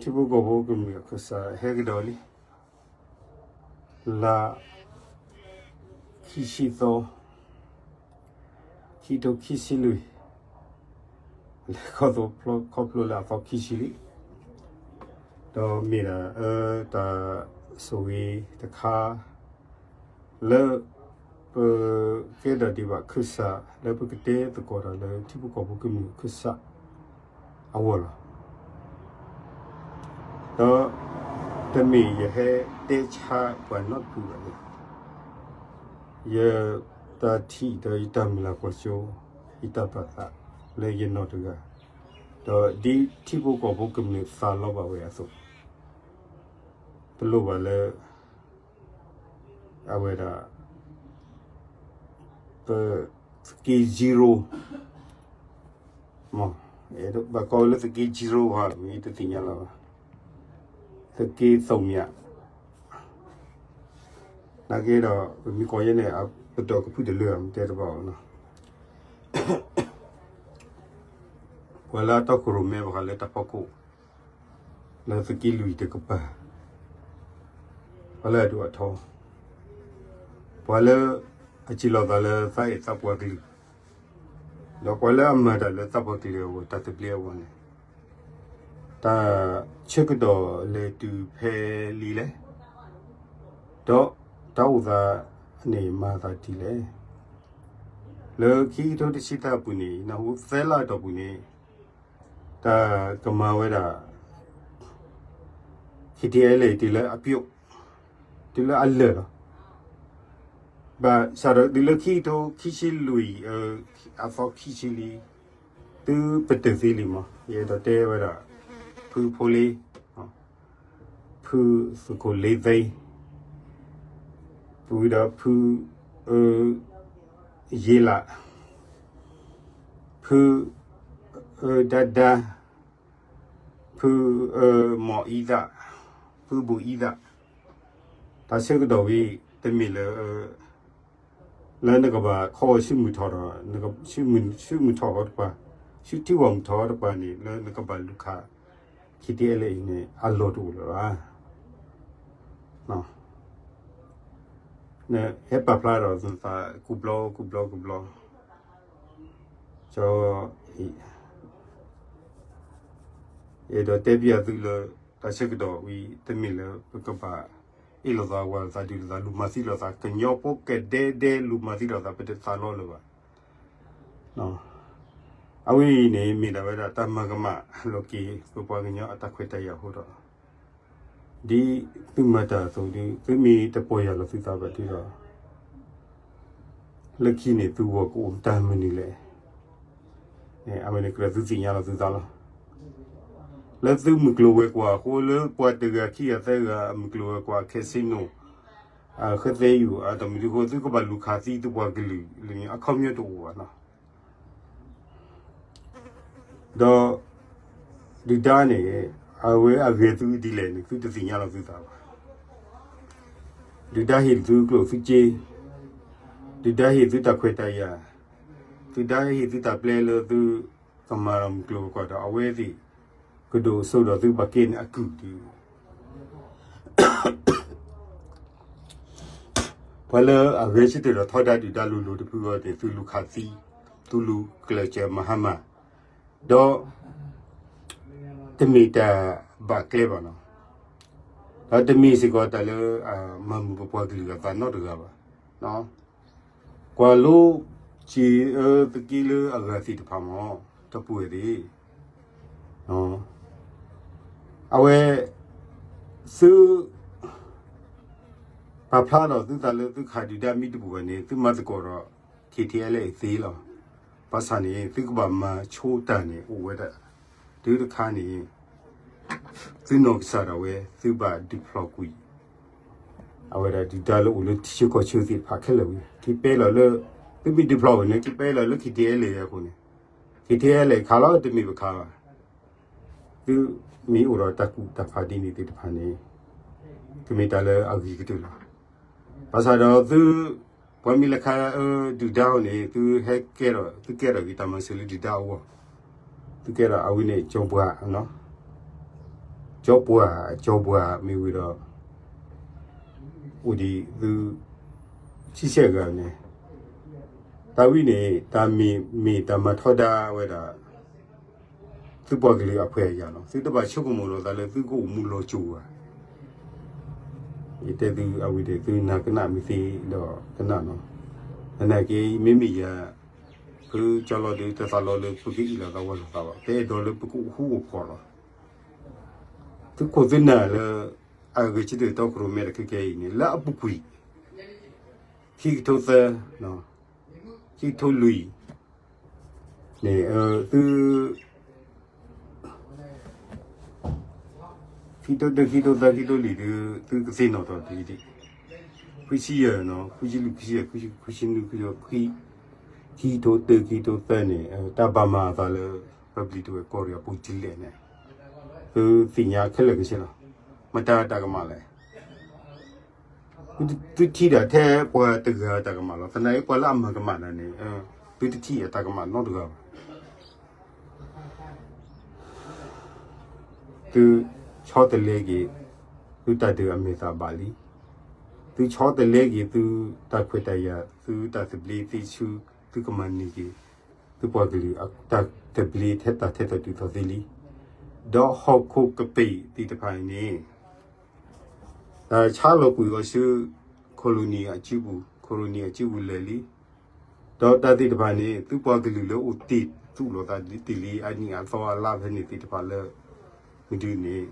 ထံဖိကီၢ်ဖိကမျၢၢ်ခၢၣ်စးဟဲကဒီးလံ, လါ ခံဆံသီ ခံကထိခံဆံလွံၢ်, လဲၤခီဖျိလၢအသီခံဆံလံ, ဒီးမ့ၢ်ဒၣ် တၢ်ဆိၣ်ဂ့ၤတခါ လၢ ပကဲထီၣ်ဒံးဘၣ်ခၢၣ်စး လၢပကတဲသကိးတၢ်လၢထံဖိကီၢ်ဖိကမျၢၢ်ခၢၣ်စးအဂီၢ်လီၤ. ဒီးတမ့ၢ်ယဟဲတဲဆါပှၤနီတဖုဘၣ်န့ၣ်, ယတၢ်ထံၣ်ဒီးယတၢ်မုၢ်လၢ်ကွၢ်စိ ယတၢ်ပာ်သးလၢယနီၢ်တဂၤ, ဒီးဒ်ထံဖိကီၢ်ဖိကမျၢၢ်သးလီဘၣ်ဝဲအသိး, တလိၣ်ဘၣ်လၢ အဝဲဒၣ် ပ သက့ zero, မ့ၢ် ဘၣ်ကိးလၢသက့ zero ဟါ မ့ၢ်တသ့ၣ်ညါလီၤဘၣ်, သက့သိၣ်မၠး, နာ်က့ဒီး ပမ့ၢ်ကိးယဲန့ၣ် ပဒီးကဖုတလၢမ့ၢ်တဲတဘၣ်အီၤနီၤ, ပှၤလၢအတီခိၣ်ရိၣ်မဲဘၣ်ဃးလၢတၢ်ဖီခိၣ် လၢသက့လွံၢ်တကပၤ, ပှၤလၢအဒိၣ်အထီ, ပှၤလၢအစံးလီၤသးလၢသးအဲၣ်သးပှၢ်ကလုာ်, ဒီးပှၤလၢအမၤတၢ်လၢသးပှၢ်ကလုာ်အဂီၢ် တၢ်သဘျ့အဂီၢ်န့ၣ်, တၢ်ဆၢကတီၢ်လဲၤတုၤဖဲလံလဲၣ်, ဒီးတၢ်အိၣ်သးန့ၣ်မၤသးဒ်လဲၣ်. လၢခံကထိတဆံသၢအပူၤန့ၣ် နၢ်ဟူသၢလါအတီၢ်ပူၤန့ၣ် တၢ်ကမၤဝဲဒၣ် ခံထံအဲလ့ၣ် တုၤလၢအပျိး, တုၤလၢအလၢာ်လီၤ. ဘၣ်ဆၣ်ဒီးတုၤလၢခံကထိခံဆံလွံၢ် အသီခံဆံလံ, သုပတုာ်သ့လံမး, ယအဲၣ်ဒိးတဲဝဲဒၣ် ဖုဖိလ့, ဖုသုးခိၣ်လ့သ့, ပဝံၤဒီးဖု ယ့လး, ဖု ဒါဒါ, ဖု မီၢ်အံသၣ်, ဖုဘူၣ်အံသၣ်, တၢ်ဆၢကတီၢ်ဝံၤ တမ့ၢ်လၢ လၢနကဘၣ်ခီဂီၤဆူမုၢ်ထီၣ်ဒီး ဆူမုၢ်ထီၣ်အီၤတပၤ, ဆူထံဂီၤမုၢ်ထီၣ်အီၤတပၤန့ၣ် လၢနကဘၣ်လူၤခး ခံထံအဲလ့ၣ်အံၤန့ၣ် အလီၢ်တအိၣ်လၢၤဘၣ်. နဟဲပာ်ဖျါဒီးနသး ကူဘျီကူဘျီကူဘျီ, ကၠီ အဲၣ်ဒိးတဲဘၣ်သုလၢ တၢ်ဆၢကတီၢ်ဝံၤ တမ့ၢ်လၢပကဘၣ်အ့ၣ်လိာ်သး ဝးလိာ်သး ဒုးလိာ်သး လူၤမၤသံလိာ်သး ကညီဖိကဒဲဒဲ လူၤမၤသံလိာ်သး ပတသးလီလၢၤဘၣ်. အဝဲအံၤန့ၣ် မ့ၢ်ဒၣ်ဝဲဒၣ်တၢ်မၤကမၣ်လီၤက့ၤ ပပှၤကညီအတၢ်ခွဲးတၢ်ယာ်အဃိဒီး ဒ်သုမၤတၢ်အသိးဒီး သုမ့ၢ်တပီၢ်ယၢ်လီၤသုသးဘၣ်ဒီး လၢခံန့ၣ် သုဂီၢ်ကအိၣ်မတၤမနုၤလဲၣ်. အဝဲန့ၣ်ကြၢးသုသ့ၣ်ညါလီၤသုသးလီၤ. လၢသုမုၢ်ကျိၤဝဲၤကွာ်အဃိ လၢပှၤတဂၤခံဂၤသၢဂၤအမုၢ်ကျိၤဝဲၤကွာ် casino ဃဲသဲယူၤ အတၢ်မနုၤအဃိ သုကဘၣ်လူၤခးသံသုပှၤကလုာ်လၢန့ၣ် အခီပညီတအိၣ်ဘၣ်နီၤ. ဒီး ဒုၣ်ဒါန့ၣ် အဝဲအဂဲၤသုဒ်လဲၣ်န့ၣ် သုတသ့ၣ်ညါလီၤသုသးဘၣ်. ဒုၣ်ဒါဟ့ၣ်သုကျိၣ်သုစ့, ဒုၣ်ဒါဟ့ၣ်သုတၢ်ခွဲးတၢ်ယာ်, ဒုၣ်ဒါဟ့ၣ်သုတၢ်ပျဲလၢသုကမၤလီၤမုၢ်ကျိၤဝဲၤကွာ်ဒီး အဝဲသ့ၣ်ကဒိၣ်စိဒီးသုဘၣ်ကဲန့ၣ်အကုၢ်ဒုး ပှၤလၢအဂဲၤဆၢထၢၣ်ဒီးထီဒါဒုၣ်ဒါလိၤလိၤတဖုအဂီၢ်န့ၣ် သုလူၤခးသံ, သုလူၤကျဲးစၢးမၤဟါမၢ်, ဒီး တမ့ၢ်တၢ်ဘၣ်ကျဲဘၣ်နီၤ, ဒီးတမ့ၢ်စ့ၢ်ကီးတၢ်လၢ မၤမုာ်ပပှၤကလုာ်အသးနီတဂၤဘၣ်. ကွၢ်လိ စ့ၢ်သက့လၢအဂၤသ့ၣ်တဖၣ်မး တပှဲၤသ့ၣ် အဝဲ သု ပာ်ဖျါဒီးသုသးလၢသုခးဒုၣ်ဒါမ့ၢ်တဘူၣ်ဘၣ်န့ၣ် သုမၤသကိးဒီး ခံထံအဲလ့ၣ်အံၤသ့လီၤ. ဘၣ်ဆၣ်န့ၣ် သုကဘၣ်မၤဆိတၢ်န့ၣ် အိၣ်ဝဲဒၣ် တုၤတခါန့ၣ် သုနီၢ်ကစၢ်ဒၣ်ဝဲ သုဘၣ်ဒုးဖျိးကွံာ် အဝဲဒၣ်ဒုၣ်ဒါလၢအိၣ်လၢထံဆၢကီၢ်ဆၢသ့ၣ်တဖၣ်ခဲလၢာ်ဝံၤ က့ၤပဲလီၤလၢ သုမ့ၢ်ဒုးဖျိးဝဲန့ၣ် က့ၤပဲလီၤလၢ ခံထံအဲလ့ၣ် အဃိန့ၣ် ခံထံအဲလ့ၣ် ခးလီၤတမ့ၢ်ပခးဘၣ်. သုမ့ၢ်အိၣ်ဒီးတၢ်ကူၣ်တၢ်ဖးဒ်န့ၣ်သ့ၣ်တဖၣ်န့ၣ် ကမ့ၢ်တၢ်လၢအဂ့ၤကတၢၢ်လီၤ. ဘၣ်ဆၣ်ဒီးသု ပှၤမ့ၢ်လဲၤခးဒုၣ်ဒါအဃိန့ၣ် သုဟဲကဲထီၣ် သုကဲထီၣ်က့ၤတၢ်မၤစၢၤလၢဒုၣ်ဒါအဂီၢ်, သုကဲထီၣ်အဝဲန့ၣ် ကၠီၤပှၤနီၤ ကၠီပှၤ ကၠီပှၤမ့ၢ်ဝံၤဒီး အိၣ်ဒံးသု ဆံဆဲၣ်ဂၤန့ၣ် တၢ်ဝံၤန့ၣ် တၢ်မ့ၢ်မ့ၢ်တၢ်မၤထီဒါဝဲဒၣ် သုပှၤကလုာ်အခွဲးအယာ်လီၤ. သုတဘၣ်ဆိကမိၣ်လီၤသးလၢသုကအိၣ်မူလီၤစိၤဘၣ်. ယတဲသုအဝံၤန့ၣ် သုနၢ်ကနၣ်မ့ၢ်သ့ဒီးကနၣ်နီၤ. သနာ်က့ မ့မ့ၢ်ယၤ ဖုကၠီလီၤဒုး တသးလီလၢပကအံးလိာ်သးဝီလိာ်သးဘၣ်. ပအဲၣ်ဒိးလၢပကအိၣ်ဃူအိၣ်ဖိးလီၤ. သုခိၣ်သုနၢ်လၢ အဂဲၤဆၢထၢၣ်တီခိၣ်ရိၣ်မဲတၢ်ခဲကဲအံၤန့ၣ် လၢအပူၤကွံာ် ခံကထိသၢ ခံကထိလွံၢ်န့ၣ် သု ခံကထိတၢ ခံကထိသၢ ခံကထိလွံၢ်ဒုး သုကသ့ၣ်နီၣ်ထီၣ်တ့ၢ်ဒံး ခွံဆံယဲၢ်နီၤ ခွံဆံလွံၢ် ခွံဆံယဲၢ် ခွံဆံနွံ ခွံဆံ ခံကထိတၢ ခံကထိသၢန့ၣ် တၢ်ဘၣ်မၤအသးလၢ ပဘျံးတဝဲၢ်ကီၢ်ရ့ၣ်အပူၤဒ်လဲၣ်န့ၣ် သုသ့ၣ်ညါခဲလၢာ်ကဆ့လီၤ. မတၤတၢ်ကမၣ်လဲၣ် သုထံၣ်ဒၣ်ထဲပှၤတဂၤတၢ်ကမၣ်လီၤ. သနာ်က့ပှၤလၢအမၤကမၣ်တၢ်န့ၣ် သုတထံၣ်အတၢ်ကမၣ်နီတဂၤဘၣ်. သုဆီတလဲက့ၤ သုတၢ်ဒုးအမဲာ်သၣ်ဘၣ်လံ. သုဆီတလဲက့ၤ သုတၢ်ခွဲးတၢ်ယာ် သုတၢ်သဘျ့သ့ၣ်ဆူ သုကမၤန့ၢ်က့ၤ သုပှၤကလုာ်အတၢ်သဘျ့ထဲတၢ်ထဲတၢ်တုၤသိးသ့လံ. ဒီးဟီၣ်ခိၣ်ကပ့ၤသ့ၣ်တဖၣ်အံၤန့ၣ် တၢ်ဆါလီၤကွံာ်အီၤဆူ ခိၣ်ရိၣ်နံၣ်အစုပူၤ ခိၣ်ရိၣ်နံၣ်အစုပူၤလၢာ်လံ. ဒီးတၢ်သ့ၣ်တဖၣ်န့ၣ် သုပှၤကလုာ်လၢအိၣ်တ့ၢ်သူၣ်လိာ်သးဒ်တ့ၢ်လံ အနံၣ်အသီအလါဖဲန့ၣ်သ့ၣ်တဖၣ်လၢ မုၢ်ဒုန့ၣ်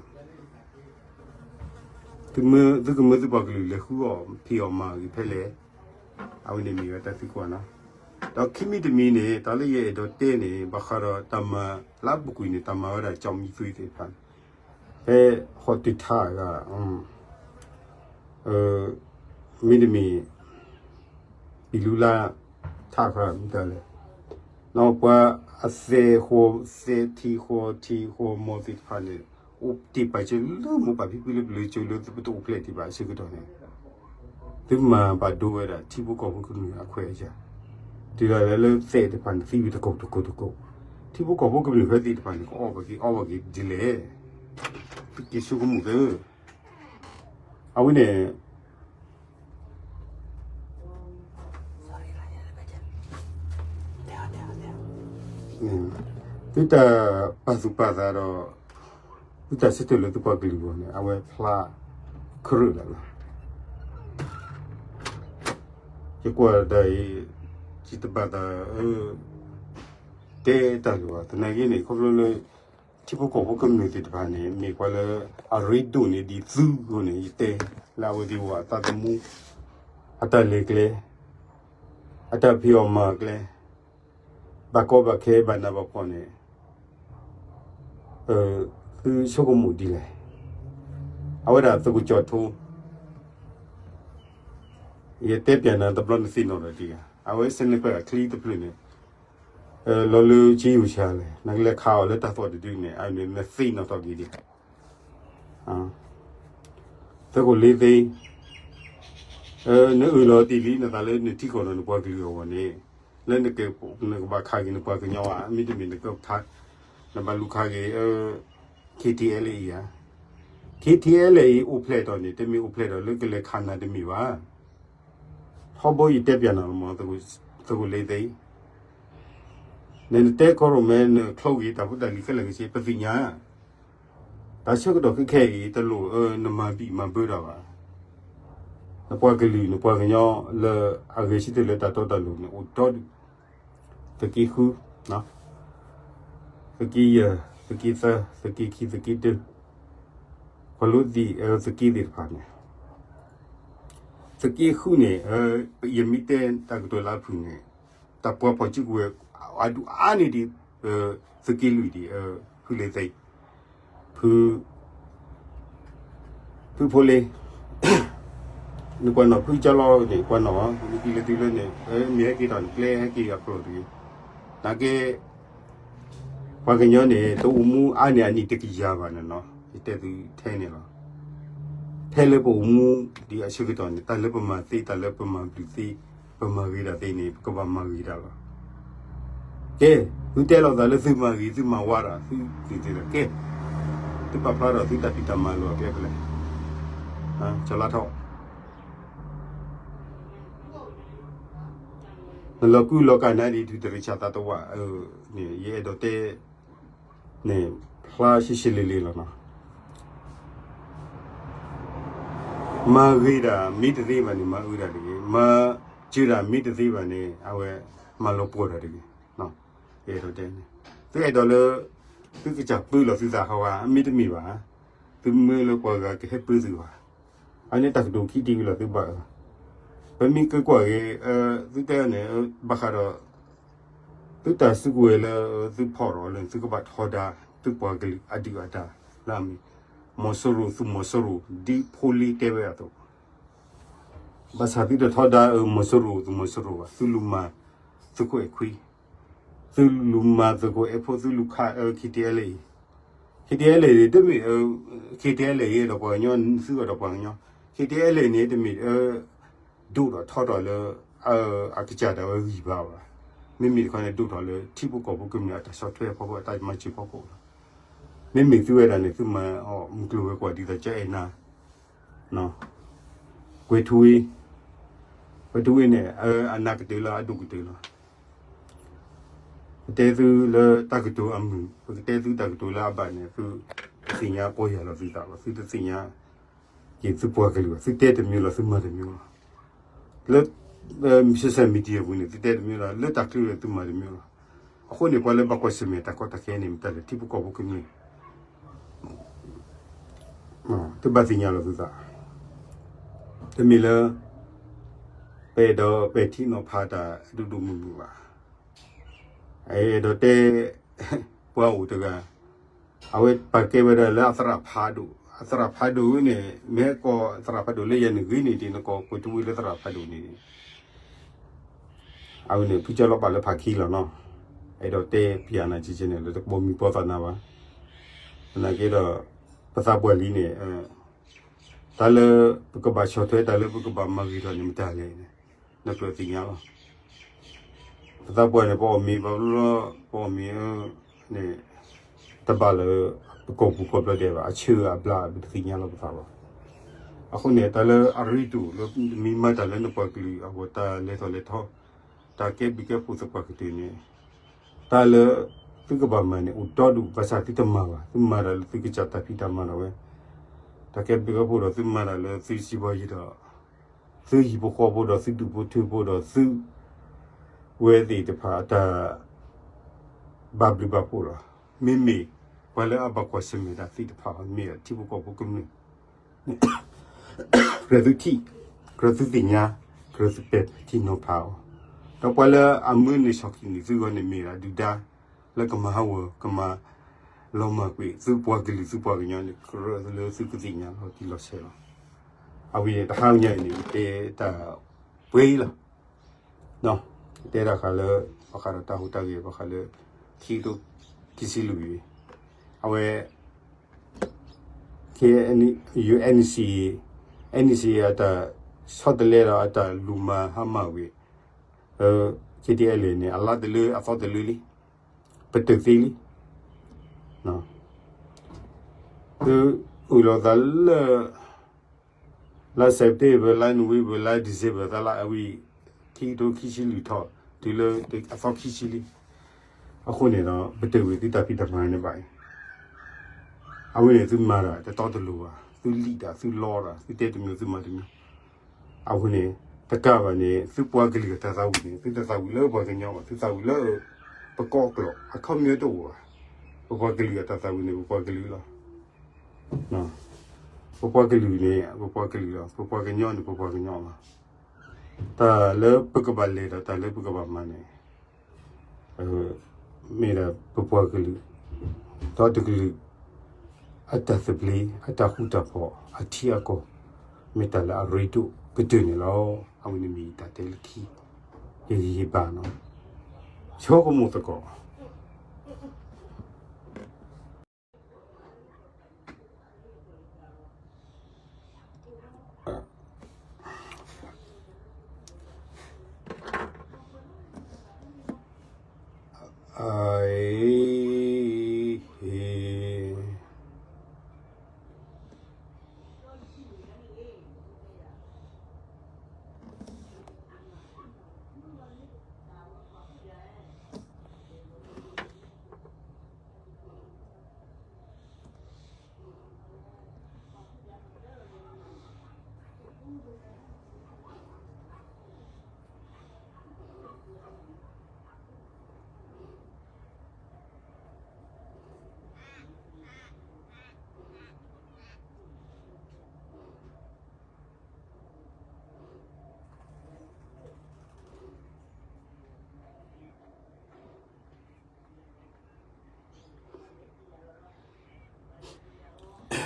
သုကမၢသုပှၤကလုာ်လဲၤဃုအီၣ်ဖံးအီၣ်မၤဂ့ၤဖဲလဲၣ်. အဝဲန့ၣ်မ့ၢ်ဝဲတၢ်သံကွၢ်နီၤ. ဒီးခံမံၤတမံၤန့ၣ် တၢ်လၢယအဲၣ်ဒိးတဲန့ၣ် ဘၣ်ဃးဒီးတၢ်မၤလၢအပူၤကွံာ်န့ၣ် တၢ်မၤဝဲဒၣ်ကၠီမံသွံသ့ၣ်တဖၣ်န့ၣ် ဖဲဟီၣ်တုၤထးအဂၤ မ့တမ့ၢ် ပံၤလူလါထးဖးမတၤလဲၣ်, ပှၤအသဲးဃီသဲးထံဃီထံဃီမီသ့ၣ်တဖၣ်န့ၣ် အိၣ်တ့ၢ်ပာ်စၢၤလၢမိၢ်ပၢ်ဖံဖုလၢပျၢၤကၠိလၢပတအိၣ်ဖျဲၣ်ထံၣ်ဘၣ်အဆၢကတီၢ်န့ၣ် သုမၤဘၣ်ဒိဝဲဒၣ်ထံဖိကီၢ်ဖိကမျၢၢ်အခွဲးအယာ်, တုၤဒၣ်လဲာ်လၢသဲးတဖၣ်န့ၣ်သံဝံၤတကိးတကိးတကိး, ထံဖိကီၢ်ဖိကမျၢၢ်ဖဲသ့ၣ်တဖၣ်န့ၣ် ကအီၣ်ဘၣ်က့ၤအီဘၣ်က့ၤဒ်လဲၣ်, သုက့ၤဆိကမိၣ်သၢ အဝဲန့ၣ် သုတၢ်ပာ်သူၣ်ပာ်သးဒီး သုတၢ်ဆၢထၢၣ်လၢသုပှၤကလုာ်အဂီၢ်န့ၣ် အဝဲဖျါခရၢၣ်လၢ်လီၤ. ယကွၢ်တၢ်အံၤ ယတဘၣ်သး တဲတၢ်လၢၤဘၣ်. သနာ်က့န့ၣ် ခီဖျိလၢ ထံဖိကီၢ်ဖိကမျၢၢ်သ့ၣ်တဖၣ်န့ၣ် မ့ၢ်ပှၤလၢအရ့ဒိၣ်န့ၢ်ဒံးသုအဃိန့ၣ် ယတဲလၢအဝဲသ့ၣ်အဂီၢ် အသးသမူ အတၢ်လဲၤကျဲ အတၢ်ဖံးအီၣ်မၤကျဲ ဘၣ်ကီဘၣ်ခဲဘၣ်နးဘၣ်ဖှီၣ်န့ၣ် သုဆိကမိၣ်ဒ်လဲၣ်. အဝဲဒၣ်သုးခိၣ်ကၠီၣ်ထိ ယတဲပျးနၤတဘျီနသ့ၣ်နီၣ်ထီၣ်ဒံးဧါ, အဝဲစဲးန့ၣ်ပှဲၤအချံတဖျၢၣ်န့ၣ် လီၤလၢက့ယိၤဆါလဲၣ် နကလဲၤခးအီၤလၢတၢ်သီၣ်တဒုန့ၣ် အန့ၣ်နသ့ၣ်နီၣ်ထီၣ်က့ၤဒံး သုးခိၣ်လ့သ့ နအၢၣ်လီၤတ့ၢ်လံနသးလၢနထံကီၢ်ဒီးနပှၤကလုာ်အဂီၢ်န့ၣ် လၢနကဘၣ်ခးက့ၤနပှၤကညီဧါ, မ့တမ့ၢ်နကခး နဘၣ်လူၤခးက့ၤ KTLA အံၤဧါ, KTLA အံၤအိၣ်ဖျဲၣ်ထီၣ်န့ၣ် တမ့ၢ်အိၣ်ဖျဲၣ်ထီၣ်လၢကလဲၤခးနၤတမ့ၢ်ဘၣ်. ထီဘိယတဲပျးနၤလီၤမး သုးခိၣ်လ့သ့, နနတဲကီရိၣ်မဲ နချိးက့ၤတၢ်ဖိတၢ်လံၤခဲလၢာ်ခဲဆ့ ပသ့ၣ်ညါ, တၢ်ဆၢကတီၢ်ခဲခဲအံၤ တလိၣ်နမၤဘံၣ်မၤဘၢတၢ်ဘၣ်. နပှၤကလုာ်နပှၤကညီလၢအဂဲၤဆၢထၢၣ်လၢတၢ်တီတၢ်လိၤန့ၣ် အိၣ်ဒီဒူၣ်, သုးက့ဃု, သုးက့ယဲၢ်, သုးက့သၢ, သုးက့ခံ, သုးက့တၢ, ခီလိသံး သုးက့သ့ၣ်တဖၣ်န့ၣ် သုးက့ဃုန့ၣ် ယမ့ၢ်တဲတၢ်ကတိၤလၢအဖုၣ်န့ၣ် တၢ်ပှၤဖီၣ်စုကဝဲၤ အဒူၣ်အါန့ၢ်ဒံး သုးက့လွံၢ်ဒံး ဖုလ့သ့, ဖု ဖုဖိလ့, နကွၢ်နီၣ်ဖုကၠီလီၤန့ၣ် ကွၢ်နီၣ် နကံလၢတုၤလၢန့ၣ် မ့ၢ်ဟဲက့ၤထီၣ်န့ၣ် ကျဲဟဲက့ၤအကျိၤတဂ့ၤ, နာ်က့ ပှၤကညီန့ၣ် တအိၣ်မူအါန့ၢ်အနံၣ်တကယၤဘၣ်န့ၣ်နီၤ ယတဲသုထဲန့ၣ်လီၤ. ထဲလၢပအိၣ်မူဒံးအဆၢကတီၢ်န့ၣ် တၢ်လၢပမၤသ့ တၢ်လၢပမၤဘျုးသ့ ပမၤဂ့ၤတၢ်သ့န့ၣ် ပကဘၣ်မၤဂ့ၤတၢ်လီၤ. ကဲ, သုတဲလိာ်သးလၢသုမၤဂ့ၤ သုမၤဝါတၢ် သုသ့ၣ်သ့ၣ်ကဲ သုပာ်ဖျါဒီးသုတၢ်ဖံးတၢ်မၤလီၤအကျဲဖဲလဲၣ်, ကၠီလါထီၣ် နလီၤကူလီၤကၤနၤဒ်ထူတရံးဆၣ်သးတဝၢ်, န့ၣ် ယအဲၣ်ဒိးတဲ န့ၣ် ဖျါရှဲရှဲလ့လ့လီၤနီၤ. မၤဂ့ၤတၢ်မ့ၢ်တသ့ဘၣ်န့ၣ် မၤအၢတၢ်တဂ့ၤ, မၤစၢၤတၢ်မ့ၢ်တသ့ဘၣ်န့ၣ် အဝဲမၤလီၤပှီၢ်တၢ်တဂ့ၤ. ယအဲၣ်ဒိးတဲန့ၣ် သုအဲၣ်ဒိးလၢ သုကစၢ်ပၢလီၤသုသးဟီဂၤ မ့တမ့ၢ်ဘၣ်, သုမၢလၢပှၤဂၤကဟဲပၢသုဘၣ်. အန့ၣ်တၢ်ကတိၤခံတံၢ်ဝံၤလီၤသုဘၣ်အၢ, ပမ့ၢ်ကကွၢ်က့ၤ သုတဲန့ၣ် ဘၣ်ဃးဒီး သုတၢ်စုကဝဲၤလၢသုဖီၣ်ထီၣ်လၢ သုကဘၣ်ထီဒါ သုပှၤကလုာ်အဒုၣ်အဒါလၢအမ့ၢ် မီၤစိရိၤ သုးမီၤစိရိၤ ဒ်ဖိလ့တဲဝဲအသိး, ဘၣ်ဆၣ်သုတထီဒါအၢ မီၤစိရိၤ သုးမီၤစိရိၤဘၣ်, သုလူၤမၤသုးခိၣ်အဲၣ်ခွံ, သုလူၤမၤသုးခိၣ်အဲၣ်ဖိ သုလူၤခးအၢ KTLA, KTLA န့ၣ် တမ့ၢ် KTLA ဒီးပှၤကညီ သုဂီၢ်ဒီးပှၤကညီ KTLA န့ၣ် တမ့ၢ် ဒိၣ်ထီၣ်ထီထီၣ်လၢ အကစၢ်ဒၣ်ဝဲဂံၢ်ဘါဘၣ်, မ့မ့ၢ်တခီန့ၣ် ဒိၣ်ထီၣ်လၢထံဖိကီၢ်ဖိကမျၢၢ်အတၢ်ဆီၣ်ထွဲဖီခိၣ် အတၢ်မၤစၢၤဖီခိၣ်လီၤ. မ့မ့ၢ်သုဝဲဒၣ်န့ၣ် သုမၤအီၣ်မုၢ်ကျိၤဝဲၤကွာ်ဒ်သိးကၠီအဲၣ်နၤ, ကွဲၤထူဝ့, ကွဲၤထူဝ့န့ၣ် အနးကတၢၢ်လီၤ အဒိၣ်ကတၢၢ်လီၤ. ပတဲသုလၢတၢ်ကတိၤအမုာ် ပကတဲသုတၢ်ကတိၤလၢအဘၣ်န့ၣ် သုတသ့ၣ်ညါပီၢ်ယၢ်လီၤသုသးဘၣ်, သုတသ့ၣ်ညါက့ၤသုပှၤကလုာ်ဘၣ်, သုတဲတမံၤလီၤ သုမၤတမံၤလီၤ. လၢ social media ပူၤန့ၣ် သုတဲတမံၤလီၤ, လၢတၢ်ချၢန့ၣ် သုမၤတမံၤလီၤ. အဃိန့ၣ် ပှၤလၢဘၣ်ကွၢ်ဆၢၣ်မဲာ်တၢ်ကီတၢ်ခဲန့ၣ် မ့ၢ်တၢ်လၢထံဖိကီၢ်ဖိကမျၢၢ် သုဘၣ်သ့ၣ်ညါလီၤသုသး, တမ့ၢ်လၢ ပအဲၣ်ဒိးပဲာ်ထံနီၤဖးတၢ်ဒိၣ်ဒိၣ်မုၢ်မုၢ်ဘၣ်. အဲၣ်ဒိးတဲ ပှၤအိၣ်တဂၤ အဝဲပာ်ကဲဝဲဒၣ်လၢအသရၣ်ဖးဒိၣ်, အသရၣ်ဖးဒိၣ်န့ၣ် မ့ၢ်ဟဲကိးသရၣ်ဖးဒိၣ်လၢယၤန့ၣ်ဂ့ၤန့ၣ်ဒ် နကိးကွဲၤထူဝ့လၢသရၣ်ဖးဒိၣ်န့ၣ် အဝဲန့ၣ် ဖုကၠီလီၤဘၣ်လၢဖးခံလီၤနီၤ. အဲၣ်ဒိးတဲပျးနၤကဲကဲန့ၣ် လၢတပိာ်မုၣ်ပိာ်သးနၤဘၣ်. သနာ်က့ဒီး ပသးပှၢ်လံန့ၣ် တၢ်လၢပကဘၣ်ဆီၣ်ထွဲ တၢ်လၢပကဘၣ်မၤဂ့ၤထီၣ်န့ၣ် မတၤလဲၣ်န့ၣ် နကြၢးသ့ၣ်ညါလီၤ. ပသးပှၢ်န့ၣ် ပအီၣ်မ့ၤဘၣ်ဘျီ ပအီၣ်မ့ၤန့ၣ် တဘၣ်လၢ ပကိာ်ပူၤကိာ်ဘျီဒဲးဘၣ် အဆၢအဘျါ ပတသ့ၣ်ညါလီၤပသးဘၣ်. အဃိန့ၣ် တၢ်လၢအရ့ဒိၣ်လၢမ့ၢ်မၤတၢ်လၢနပှၤကလုာ်အဂီၢ် တၢ်လဲၤထီၣ်လဲၤထီ တၢ်ကဲဘျုးကဲဖှိၣ်သုပှၤကတၢၢ်န့ၣ် တၢ်လၢ သုကဘၣ်မၤန့ၣ် အိၣ်တီဒူၣ် ဘၣ်ဆၣ်သုတမၤဘၣ် သုမၤတၢ်လၢသုကစၢ်တၢ်ဖံးတၢ်မၤဒၣ်ဝဲ တၢ်ကဲဘျုးကဲဖှိၣ်ဒီးသုမၤတၢ်လၢသုစံးဘီယံၤဒီး သုဟံၣ်ဖိဃီဖိဒီးသုဒူၣ်ဖိထၢဖိဒီးသု ဝဲသ့ၣ်တဖၣ်အတၢ် ဘၣ်ဘျုးဘၣ်ဖှိၣ်လီၤ. မ့မ့ၢ်ပှၤလၢအဘၣ်ကွၢ်ဆၢၣ်မဲာ်တၢ်သ့ၣ်တဖၣ် မ့ၢ်ထံဖိကီၢ်ဖိကမျၢၢ် ကြၢးသုထံၣ် ကြၢးသုသ့ၣ်ညါ ကြၢးသုပဲာ်ထံနီၤဖးအီၤ, ဒီးပှၤလၢအမၢန့ၢ်ဆီၣ်ကံၣ်န့ၢ်သုဂီၢ်န့ၣ်မ့ၢ်ဒၣ်ဒုၣ်ဒါ လၢကမၤဟးဂီၤ ကမၤလီၤမၢ်ကွံာ် သုပှၤကလုာ်သုပှၤကညီန့ၣ် ကြၢးလၢသုကသ့ၣ်ညါလီၤတံၢ်လီၤဆဲးလီၤ. အဝဲန့ၣ် တဟါညါအံၤန့ၣ် ယတဲတၢ်ပှဲၤလီၤ. တဲတၢ်ဃာ်လၢ ဘၣ်ဃးဒီးတၢ်ဟူးတၢ်ဂဲၤ ဘၣ်ဃးလၢ ခံကထိခံဆံလွံၢ်အံၤ အဝဲ KNC, NC အတၢ်ဆီတလဲဒီးအတၢ်လူၤမၤဟါမၢ်ဝံၤ KTLA န့ၣ် အလါတလၢအသီတလၢလံ, ပတုာ်သ့လံ. သုအုၣ်လီၤသးလၢ လါ September လါ November လါ December သၢလါအဝံၤ ခံကထိခံဆံလွံၢ်ထီၣ် တုၤလၢအသီခံဆံလံ. အဃိန့ၣ်ဒီး ပတုာ်ဝံၤသုတၢ်ဖံးတၢ်မၤန့ၣ်ဘၣ်အံၤ အဝဲန့ၣ်သုမၤတၢ်တတီတလိၤဘၣ်, သုလံၣ်တၢ် သုလီတၢ် သုတဲတမံၤသုမၤတမံၤ. အဃိန့ၣ် တကးဘၣ်န့ၣ် သုပှၤကလုာ်အတၢ်သးဝံၣ်န့ၣ် သုတသးဝံၣ်လၢပှၤကညီဘၣ်, သုသးဝံၣ်လၢ ပကိးကျိာ် အခီပညီတအိၣ်ဘၣ်. ပပှၤကလုာ်အတၢ်သးဝံၣ်န့ၣ် ပပှၤကလုာ်လီၤ. ပပှၤကလုာ်န့ၣ် ပပှၤကလုာ်လီၤ. ပပှၤကညီန့ၣ် ပပှၤကညီလီၤ. တၢ်လၢပကဘၣ်လဲၤဒီးတၢ်လၢပကဘၣ်မၤန့ၣ် မ့ၢ်ဒၣ်ပပှၤကလုာ် ဒီတကလုာ် အတၢ်သဘျ့ အတၢ်ဃူတၢ်ဖိး အထံအကီၢ် မ့ၢ်တၢ်လၢအရ့ဒိၣ်ကတၢၢ်န့ၣ်လီၤ. အဝဲန့ၣ်မ့ၢ်ယတၢ်တဲလၢခံ ယဂံၢ်ယဘါနီၤ ဆိကမိၣ်သကိး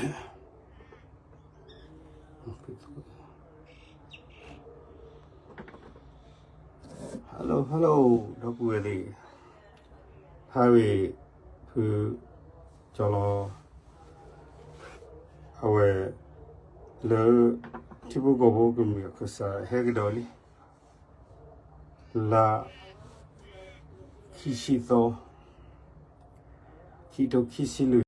Hello, hello, ဒီပုၢ်ဝဲၢ်သ့ၣ်, ဟါဝဲ ဖုကၠီလီၤ, အဝဲ လၢ ထံဖိကီၢ်ဖိကမျၢၢ်အခၢၣ်စးဟဲကဒီးလံ, လါ ခံဆံသီ, ခံထိခံဆံလွံၢ်